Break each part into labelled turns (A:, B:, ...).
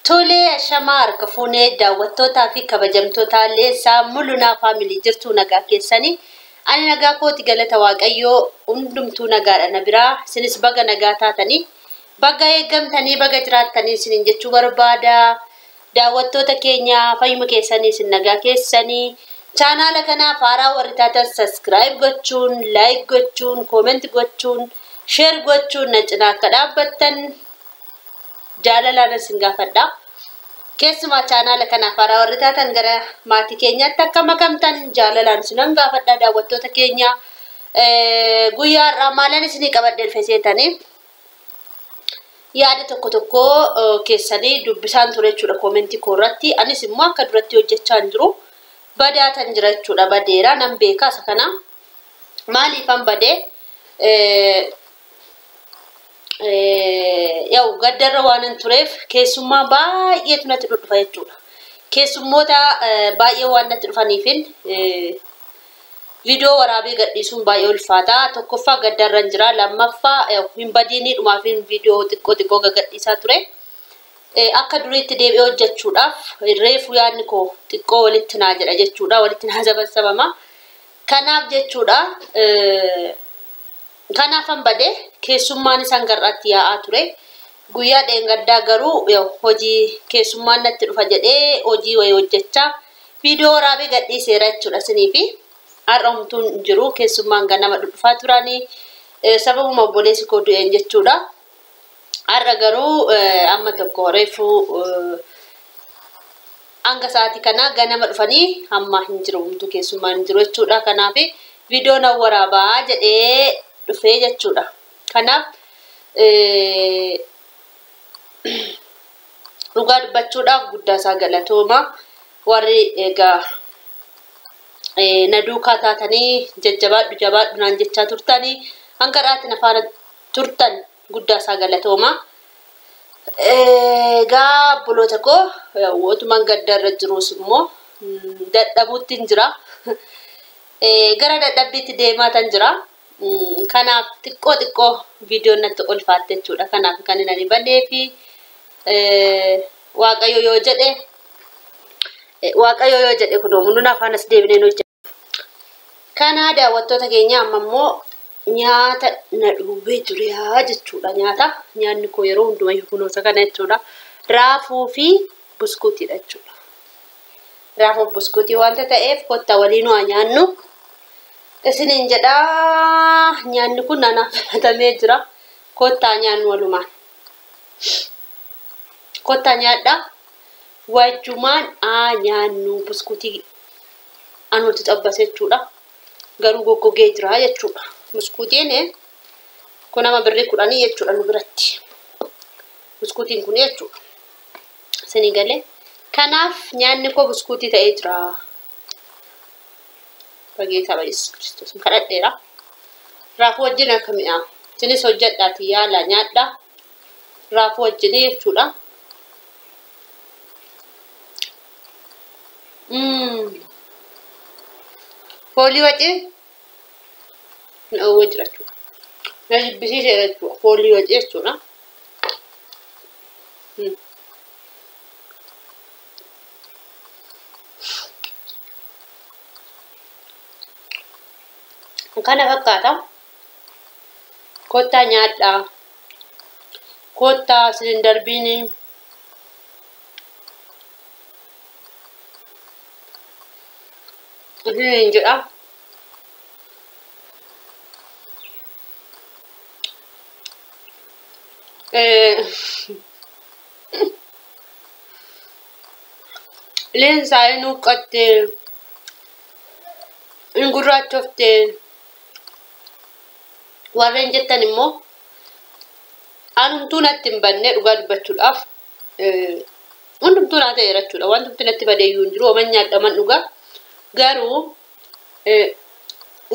A: Tolee, ashamaa harka fuunee daawwattootaa fi kabajamtoota Leensaa Mul'unaa Faamilii jirtu nagaa keessanii. Ani nagaa kooti galata Waaqayyoo hundumtuu nagaadha na biraa. Isinis baga nagaa taatanii, baga eeggamtanii, baga jiraattanii isiniin jechuu barbaada. Daawwattoota keenya fayyuma keessanii isin nagaa keessanii. Chaanaala kanaaf haaraa warri taatan subscribe gochuun, like gochuun, comment gochuun, share gochuun na cinaa akka dhaabbattan jaalalaan isin gaafadha. Keessumaa chaanaala kanaaf haaraa warri taatan gara maatii keenyaatti akka makamtan jaalalaan isinan gaafadha daawwattoota keenya. Guyyaa har'aa maalan isinii qabadhee dhufe seetanii yaada tokko tokko keessanii dubbisaan ture jechuudha koomentii koo irratti. Anis immoo akka duratti hojjechaa hin jiru. Badaatan jira jechuudha. Badeera nan beeka isa kana. Maaliifan badee? Yaa'u gaddarra waan hin tureef keessummaa baay'eetu natti dhufa jechuudha. Keessummoota baay'ee waan natti dhufaniifin viidiyoo waraabee gadhiisuun baay'ee ulfaata. Tokkoffaa gaddarra hin jira. Lammaffaa hin badiinii dhumaafin viidiyoo xiqqoo xiqqoo gadhiisaa ture. Akka duriitti deebi'ee hojjechuudhaaf reefu yaadni koo xiqqoo walitti naa jedha jechuudha. Walitti naa sabasabama. Kanaaf jechuudha. Kanaafan badee keessummaan isaan garraatti yaa'aa ture. Guyyaa dheengaddaa garuu hojii keessummaan natti dhufa jedhee hojii wayii hojjechaa viidiyoo waraabee gadhiiseera jechuudha isiniifi. Har'a homtuun hin jiru keessummaan ganama dhufaa turanii sababuma obboleessi koo du'een jechuudha. Har'a garuu amma tokko reefuu hanga sa'aatii kanaa ganama dhufanii hamma hin jiru homtuu keessummaan hin jiru jechuudha. Kanaaf viidiyoo nan waraabaa jedhee dhufee jechuudha. Kanaaf dhugaa dubbachuudhaaf guddaa isaa galatooma. Warri egaa na duukaa taatanii jajjabaadhu jabaadhu naan jechaa turtanii hanga har'aatti na faana turtan guddaa isaa galatooma. Egaa obboloota koo otumaan gaddarra jirus immoo dadhabuutti hin jira. Gara dadhabbiitti deemaa tan jira. Kanaaf xiqqoo xiqqoo viidiyoon natti ulfaatte jechuudha. Kanaaf kan inni badee fi Waaqayyo yoo jedhe Waaqayyo yoo jedhe kunoo mul'una afaan as deebineen hojjeta. Kana daawwattoota keenya amma immoo nyaata na dhuubee jira jechuudha. Nyaata nyaanni koo yeroo hundumaa kunuunsa kana jechuudha. Raafuu fi buskuutiidha jechuudha. Raafuu fi buskuutii wanta ta'eef kottaa waliin waa nyaannu. Isiniin jedhaa nyaanni kun anaaf filatamee jira. Kottaa nyaannu walumaan. Kottaa nyaadhaa. Wajjumaan haa nyaannu buskuutii anuutti xabbase jechuudha. Garuu goggogee jira jechuudha. Buskuutiin kun nama birrii 10 jechuudha nu biratti. Buskuutiin kun jechuudha. Isinii galee. Kanaaf nyaanni koo buskuutii ta'ee jira. Bageetaa Yesuus Kiristoos kadhadheera. Raafuu wajjin akka mi'aawu. Isinis hojjedhaatii yaalaa nyaadhaa. Raafuu wajjin jechuudha. Foolii wacii na dhoowwee jira jechuudha. Na jibbisiiseera jechuudha. Foolii wacii jechuudha. Kana fakkaata. Kottaa nyaadhaa. Kottaa isin darbiini. Isiniin jedha. Leensaa hin huqqattee, hin gurraachoftee. Warreen jettan immoo anumtuu natti hin banne dhugaa dubbachuudhaaf hundumtuu naa ta'eera jechuudha. Wantumti natti badee iyyuu hin jiru. Oman nyaadhaman dhugaa. Garuu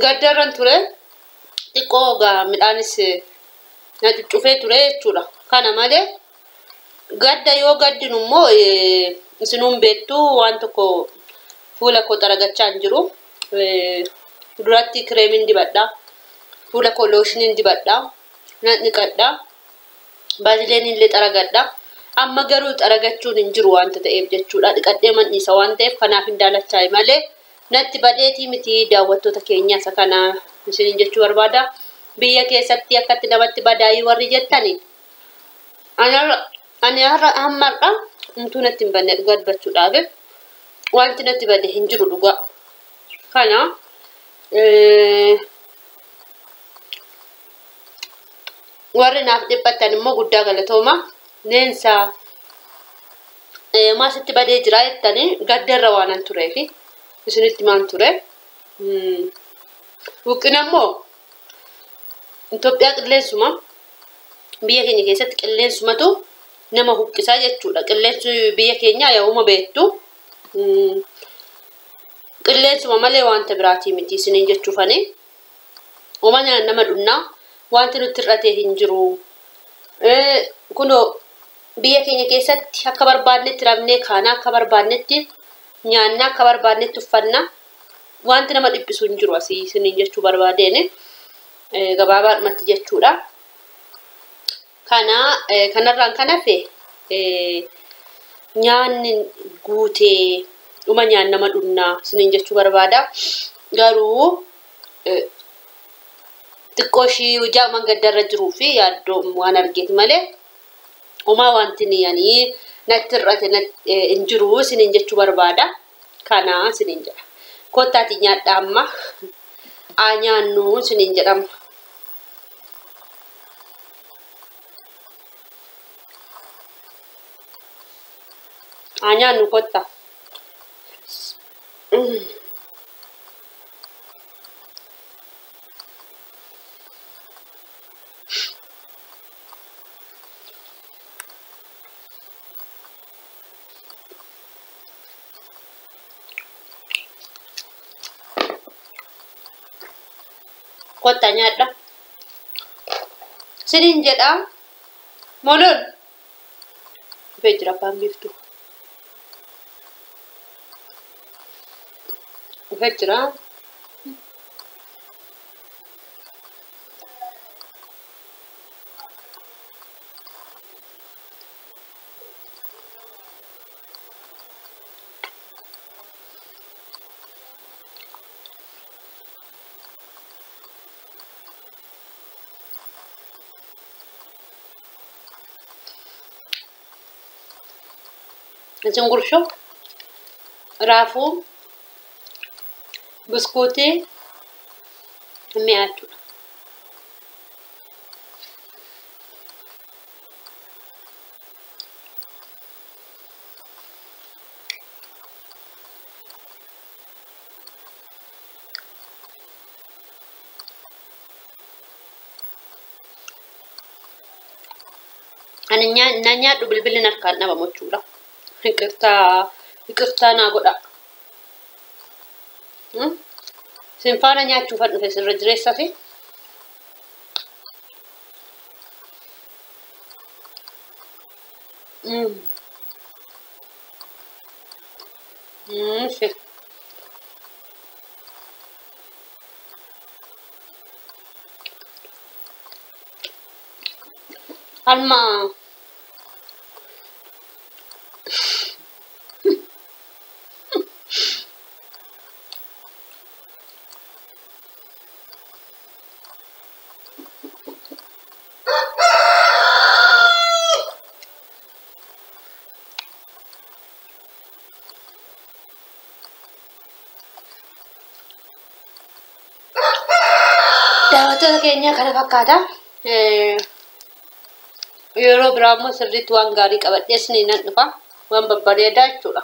A: gaddarran ture xiqqoo gaa midhaanis na cuccufee ture jechuudha. Kana malee gadda yoo gaddinu immoo isinuun beektu waan tokko fuula koo xaragachaa hin jiru. Duratti kireemiin dibadha. Fuula koo looshiniin dibadha. Nan dhiqadha. Baasileen illee xaragadha. Amma garuu xaragachuun hin jiru wanta ta'eef jechuudha. Dhiqadhee man'iisa waan ta'eef kanaaf hin daalachaa'e malee natti badeetii miti daawwattoota keenya isa kana isiniin jechuu barbaada. Biyya keessatti akkatti namatti badaayii warri jettani. Ani har'a hamma har'a homtuu natti hin banne dhugaa dubbachuudhaaf wanti natti bade hin jiru dhugaa. Kana warri naaf dhiphattan immoo guddaa galatooma. Leensaa maasitti badee jira jettanii gaddarra waanan tureefi isinitti maan ture. Huqqina immoo Itoophiyaa qilleensuma biyya keenya keessatti qilleensumatu nama huqqisaa jechuudha. Qilleensi biyya keenyaa yaa'uma beektu qilleensuma malee wanta biraatii miti isiniin jechuufani. Uumama nama dhunnaa wanti nutti hir'atee hin jiru. Kunoo biyya keenya keessatti akka barbaadnetti rafnee kaanaa akka barbaadnetti nyaannaa akka barbaadnetti uffannaa wanti nama dhiphisu hin jiru asii isiniin jechuu barbaadeen gabaabaadhumatti jechuudha. Kana kanarraan kan hafe nyaanni guutee dhuma nyaan nama dhunnaa isiniin jechuu barbaada. Garuu xiqqoo ishii hojii gaddarra jiruu fi yaaddoo waan argeeti malee homaa wanti ani natti hir'ate hin jiru isiniin jechuu barbaada. Kana isiniin jedha. Kottaati nyaadha amma. Haa nyaannu isiniin jedhama. Haa nyaannu kotta. Kotta nyaadha. Isiniin jedha. Moloon. Dhufee jira abbaan biiftuu. Dhufee jira. Isin gurshoo raafuu buskuutii mi'aa jechuudha. Ani nyaadhu bilbilli harkaan dhabamu jechuudha. Iqirtaa naa godha. Isin faana nyaachuufan dhufe sirra jireessaa fi Alma daawwattoota keenya kana fakkaata. Yeroo biraa immoo sirriitti waan gaarii qabadhee isiniin nan dhufa. Waan babbareedaa jechuudha.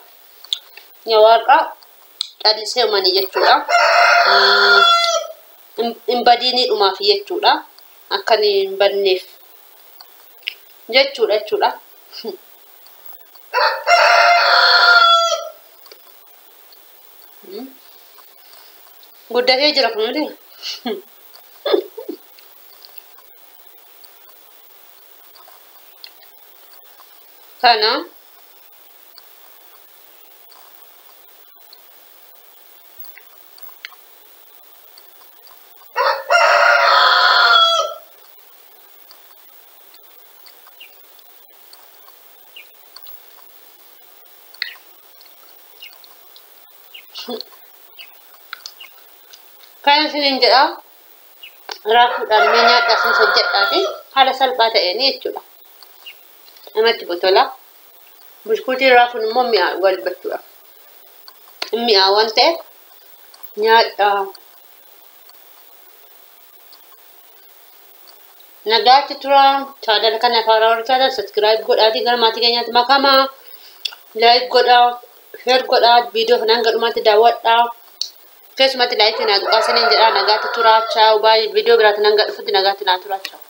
A: Nyawaarraa callisee uumanii jechuudha. Hin badiinii dhumaaf jechuudha. Akka hin badneef jechuudha jechuudha. Guddatee jira kun miti. Kana Kan isiniin jedhaa raafuudhaan mee nyaadhaa isinis hojjedhaati haala salphaa ta'een jechuudha. Namatti tola. Buskuutiin raafuun immoo mi'aa walbachuudha. Mi'aa waan ta'eef nyaadhaa. Nagaatti tura. Chaanala kana haaraa warri taatan subscribe godhaatii gara maatii keenyaatti makamaa. Like godhaa, share godhaa, viidiyoo kana hanga dhumaatti daawwadhaa. Keessumatti like naa tuqaa isiniin jedhaa nagaatti turaa. Chaawu baay'ee viidiyoo biraatiin hanga dhufutti nagaatti naa turaa. Chaawu.